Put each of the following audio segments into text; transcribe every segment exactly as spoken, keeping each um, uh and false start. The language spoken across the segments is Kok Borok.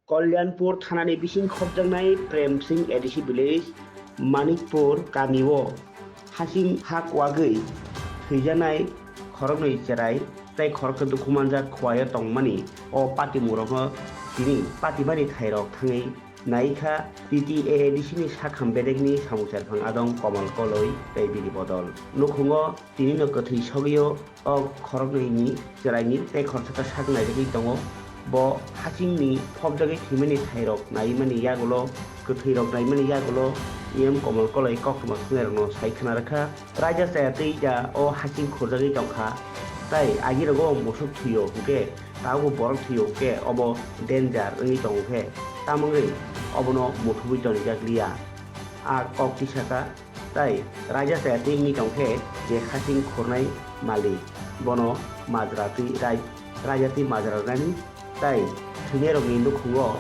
Kalyanpur thanani bising khopjaknai Prem Singh A D C village Manikpur kamio hasing ha kwagwi thwijaknai khoroknwi cherai tei khoroksa dukhu manjak Khowai-o tongmani o patimung rokno tini patimani thairok thangwi naikha T T A A D C ni sakham bedekni samung serphang adong Komal Koloi tei bini bodol. Nukhungo tinino kwthwi sogwio o khoroknwini chwraini tei khoroksa sak nairwgwi tongo. Bo hasingni phobjagwi thwimani thairok naimani yagulo, kwthwirok naimani yagulo E M Komal Koloi koktwma thangnairokno sai khna rwkha. Raida chaya twi da o hasing khurjagwi tongkha, tei agirogo musuk thwio hwnkhe, tabukbo borok thwio hwnkhe obo danger wngwi tongo khe, tamwngwi obono muthubwi tonijak liya. A kok tisaka. Tai raida chaya twi wngwi tong khe je hasing khurnai malik, bono majra twi rai-, raida twi majra rwnani tai thwinairokni nukhungo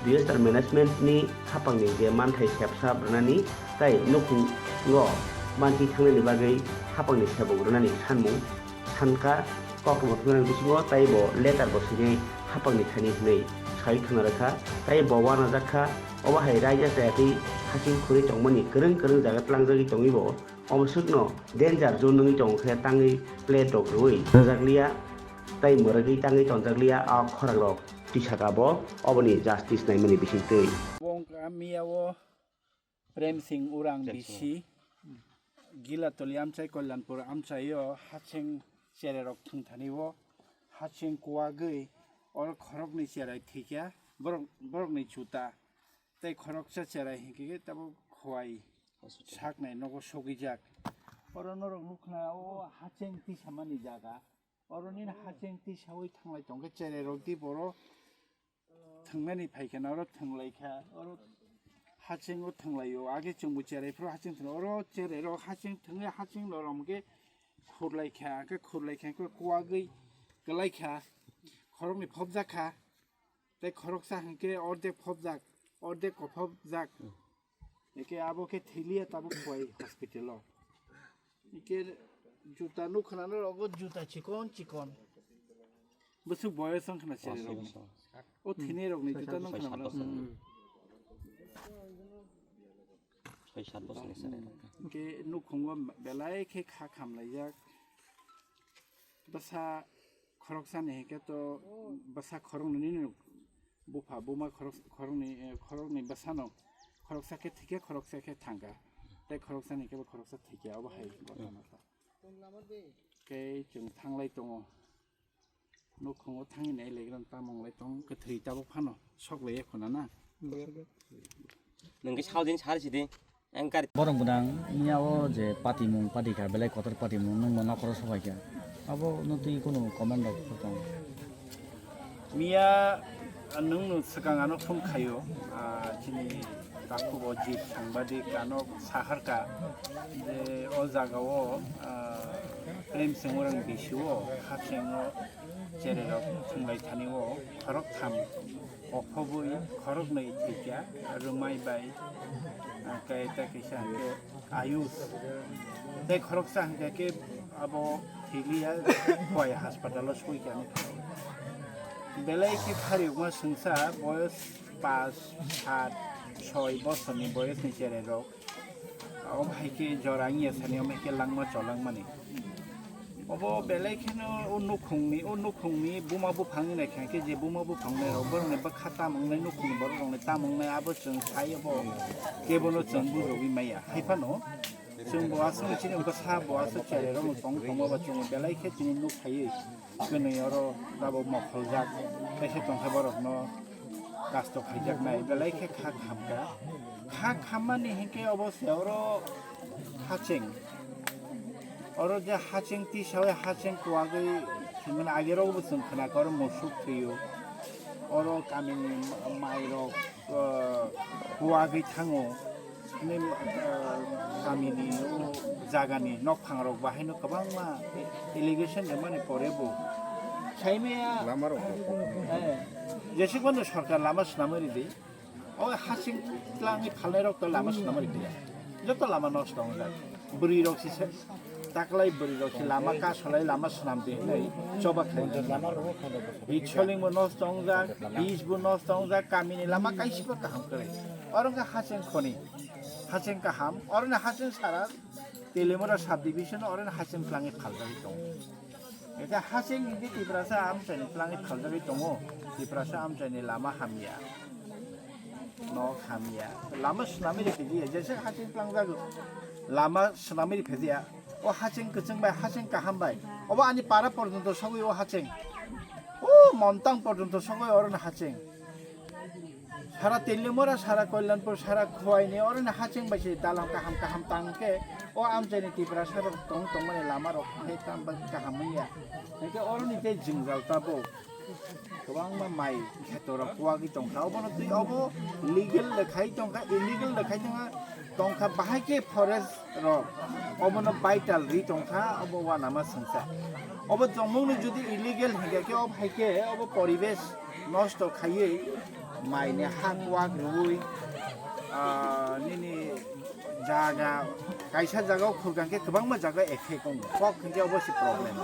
disaster management ni haphangni je manthai sepsap rwnani tai nukhungo manthi thangnani bagwi haphangni sebuk rwnani sanmung sankha. Koktwma thumnani bisingo tei bo letter bo swinai haphangni thani hwnwi sai khwna rwkha, tei bo uanajak kha. Obo hai raida chaya twi hasing khurwi tongmani kwrwng kwrwng jaga tlangjagwi tongwi bo omo swkno danger zone wngwi tongo khe tangwi plate rok rwui rwjak liya tei mwrwgwi tangwi tonjak liya. A khorang rok tisaka bo oboni justice naimani bisingtwi. Bo wngkha miya o Prem Singh Urang Prem Singh. B C, Gilatoli amchai Kalyanpur amchaio hacheng chererok thwngthani o hacheng kuagwi oro khoroknwi cherai thwikha borok, borokni chuta tei khoroksa cherai hinkhe tabuk Khowai saknai nogo sogwijak. Oro norok nukna o hacheng tisamani jaga. Oro nini hacheng tisawi thanglai tongkhe chererok di boro thwngnani phaikha na oro thwnglai kha, oro hacheng o thwnglai o, age chwngbo cherai phuru hacheng thwng oro cherai rok hacheng thwngwi hacheng lorom khe khurlai kha, khe khurlai kha khe kuagwi kwlai kha, khoroknwi phobjak kha, tei khoroksa hinkhe ordek phobjak, ordek kophobjak. Eke abo khe thiliya tabuk Khowai hospital o. Eke juta nuk khna no rogo juta chikon chikon. Bwswk boyos wng khna chwrai rok. O thini rok ni juta nuk khna. Soi sat bosor ni chwrai rok. Eke nukhungo belai khe kha khamlaijak. Bwsa khoroksani hinkhe to bwsa khoroknwi nini bupha buma khorok-, khoroknwi, eh, khoroknwi bwsano khoroksa khe thwikhe khoroksa khe thangkha tei khoroksani hinkhe bo khoroksa thwikha obo hai ghotona kha. Tei chwng thanglai tongo nukhungo thangwi nai legrang tamo wnglai tong kwthwi tabuk phano sok lai ya khuna na. Nwng khe saudin sari sidi. Borok gwnang miya o je patimung patikha belai kotor patimung nwng bo nokoro sobaikha abo nw twi kunu comment rok tong. Miya nwng no swkang ano phone khaio, ah, chini takhuk o jit sangbadik ano saharka je o jaga o, ah, Prem Singh Orang bisi o hacheng o chererok thwnglai thani o khorok tham kophobwi khoroknwi thwikha, rwmai bai, ah, khe tei kaisa hwnkhe Ayush. Tei khoroksa hwnkhe khe abo thwiliya Khowai hospital o soikha. Belai khe phariyokma swngsa boyos pash, sat, soi bosorni boyosni chererok. Omo hai khe jora wngya sani, omo hai khe langma cholangmani. Obo belai kheno o nukhungni, o nukhungni buma buphang wngnaikha khe je buma buphang nairok borokni bwkha tam wngnai, nukhungni borokrokni tam wngnai, abo chwng sai, abo kebono chwng bujogwi maya. Hai phano chwng bo aswk chini bwsa bo aswk chererokno tong tongma ba chwng belai khe chini nuk khaiwi. Kwnwi oro tabuk mokholjak, kaisa tongkha borokno kasto khaijaknai, belai khe kha khamkha. Kha khammani hinkhe obo se oro hacheng. Oro je hacheng tisawi hacheng kuwagwi thwimani agerokbo chwng khnakha oro musuk thwiyo. Oro kamini mairok, ah, kuwagwi thango. Nini, ah, kamini o jagani nokphangrok bahaino kwbangma allegation rimani pore bo. Saimaya, lamarok eh, jesuk mano sarkar lama swnamwi ridi. O hasing tlangwi phalnairok to lama swnamwi ridi. Joto lama nosto wngjak. Bwrwirok se, se, Taklai bwrwi rok se lama kasolai lama swnam di hinwi choba khlai. Bit soling bo nosto wngjak, bis bo nosto wngjak, kami ni lama kaisa bo kaham kwrwi. Oro wngkha hacheng khoni, hacheng kaham, oro ni hacheng sara Telimura sub division oro ni hacheng twlangwi phaljagwi tongo. Eke hacheng hingke Tiprasa amchaini twlangwi phaljagwi tongo, Tiprasa amchaini lama hamya. Nok hamya. Lama swnamwi rikhijiya. Jesa haching twlangjago. Lama swnamwi rikhijiya. O haching kwchwng bai, haching kaham bai. Obo ani para porjonto sogwi o haching. O montang porjonto sogwi oroni haching. Sara Telimura, sara Kalyanpur, sara Khowai ni oroni haching bai se dalam kaham kaham tang khe o amchaini Tiprasa rok tong tongmani lama rok khe tang bai kaham wngya. Hingke oroni tei jwngjal tabuk. Kwbangma mai kheto rok kuwagwi tongkha. Obono twi obo legal le khai tongkha, illegal le khai tongkha, tongkha bahai khe forest rok obono vital ri tongkha, obo uanama swngsa. Obo tongmungno jodi illegal hinkhe khe obo hai khe obo poribesh nosto khaiwi mai ni ha kuwak rwui, ah, nini jaga, kaisa jaga o khurkang khe kwbangma jaga effect wngo. Kok hinkhe obo se problem.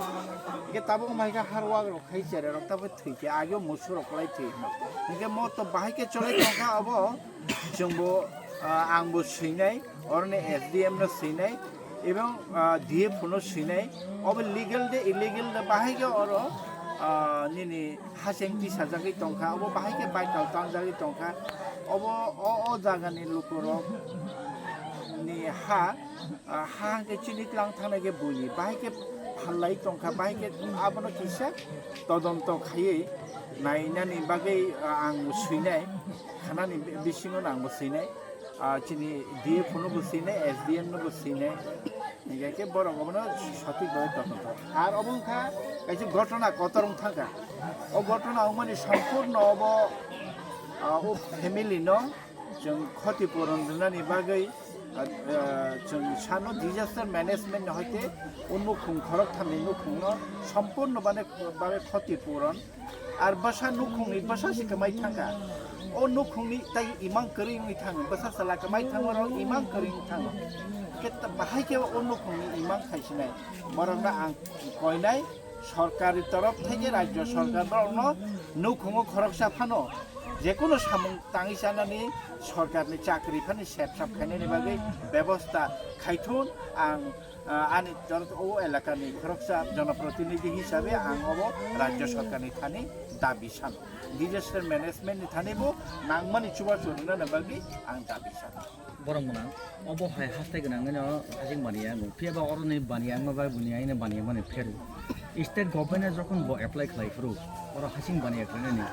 Hinkhe tabuk mai khe har wak rok khai chere rok tabuk thwi khe age o musu rok kwlai thwi hino. Hinkhe mo to bahai khe cholai tongkha obo chwngbo, ah, angbo swinai, oroni S D M no swinai, ebong, ah, D F no swinai. Obo legal de illegal de bahai khe oro, ah, nini hacheng tisajagwi tongkha, obo bahai khe baikal tanjagwi tongkha, obo o, o jagani lukurok ni ha, ah, ha hwnkhe chini tlang thangna khe buini, bahai khe phalai tongkha, bahai khe abono kisa todonto khaiwi nainani bagwi, ah, ang swinai, khanani bi-, bisingo ang bo swinai. Ah, chini D F no bo sinai, S D M no bo sinai. Hinkhe khe borok obono sothik bai tongthok. Ar obo wngkha kaisa gotona kotor wng thangkha. O gotona wngmani sampurno obo, ah, o family no chwng khoti puron rwnani bagwi, ah, ah, chwng sano disaster management no hoite o nukhung khorok thamni nukhung no sampurno bane, bane khoti puron. Ar bwsa nukhungni bwsa se kwmai thangkha. O nukhungni tai imang kwrwi wngwi thango, bwsa chwla kwmai thango, oro imang kwrwi wngwi thango. Khe ta-, bahai khe o nukhungni imang khai sinai. Borokno ang koinai, sorkarni torof theke rajyo sorkar borokno nukhungo khoroksa phano jekono samung tangwi chanani sorkarni chakri phano sep sap khainani bagwi bebosta khaithun ang Ah, ani jor-, o elakani khoroksa jonoprotinidhi hisabe ang obo rajyo sorkarni thani dabi sano. Disaster management ni thani bo nangmani chubachu rwnani bagwi ang dabi sano. Borok mwnang obo hai haste gwnangwi no hajing baniya wngo. Phiya ba oroni baniya wngma bai buni aino baniya mani pheru. State government e jokhon bo apply khlai phuru oro hasing baniya khlainani.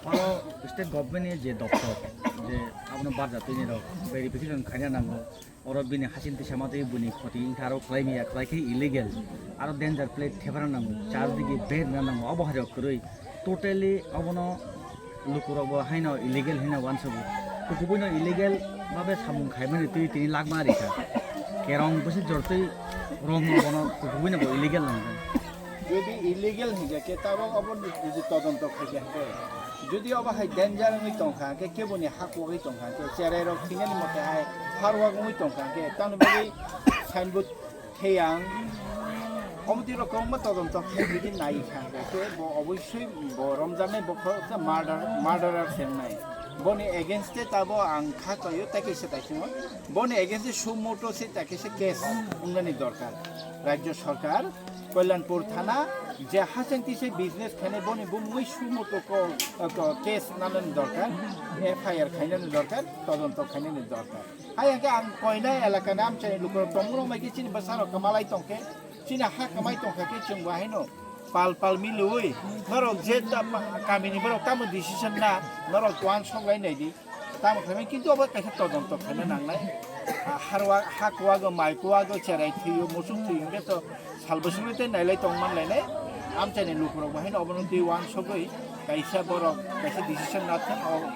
Oro state government ni je doptor je abono barjatwi ni rok verification khaina nango. Oro bini hasing twi sama twi bini khoti wngkha, aro khlai maya khlai khe illegal, aro danger plate thepana nango, chardigi bed na nango, obo hai rok kwrwi totally obono lukurok bo haino illegal hino uansugo. Kukubuino illegal babe samung khaimani twi tini lakma rikha. Kerong bwswk jor twi romno bono kukubuino bo illegal nangkha. Jodi illegal hinkhe khe tabok obo ni jodi todonto khaikha hinkhe, jodi obo hai danger wngwi tongkha hinkhe, keboni hak wagwi tongkha hinkhe, cherai rok thwinani mote hai har wak wngwi tongkha hinkhe, tamoni bagwi signboard theyang, omo twi rok kwbangma todonto khai jodi nai kha hinkhe, khe bo oboisoi bo romjaknai, bo khoroksa murder, murderer se wngnai. Boni against e tabo ang kha koyo, tai kaisa tai swngo. Boni against e suo motu se tai kaisa case wngnani dorkar. Rajya sarkar Kalyanpur thana je hacheng twi se business khainai boni bumungwi suo motu ko, ko case nanani dorkar, F I R khainani dorkar, todonto khainani dorkar. Hai hwnkhe ang koinai elakani amchaini lukurok tongmorok bai khe chini bwsarok kwmalai tongkhe, chini ha kwmai tongkha khe chwng bo haino pal pal miliui norok je ta-, kamini borok tamo decision na norok uansuk lai nai di. Tamo khaimani, kintu obo kaisa todonto khaina nangnai. Ah, harwa, ha kuwago, mai kuwago, cherai thwiyo, musuk thwiyo, hwnkhe to sal bwswkni tei nailai tong man lainai. Amchaini lukurok bo haino obono twi uansugwi kaisa borok kaisa decision na thung, o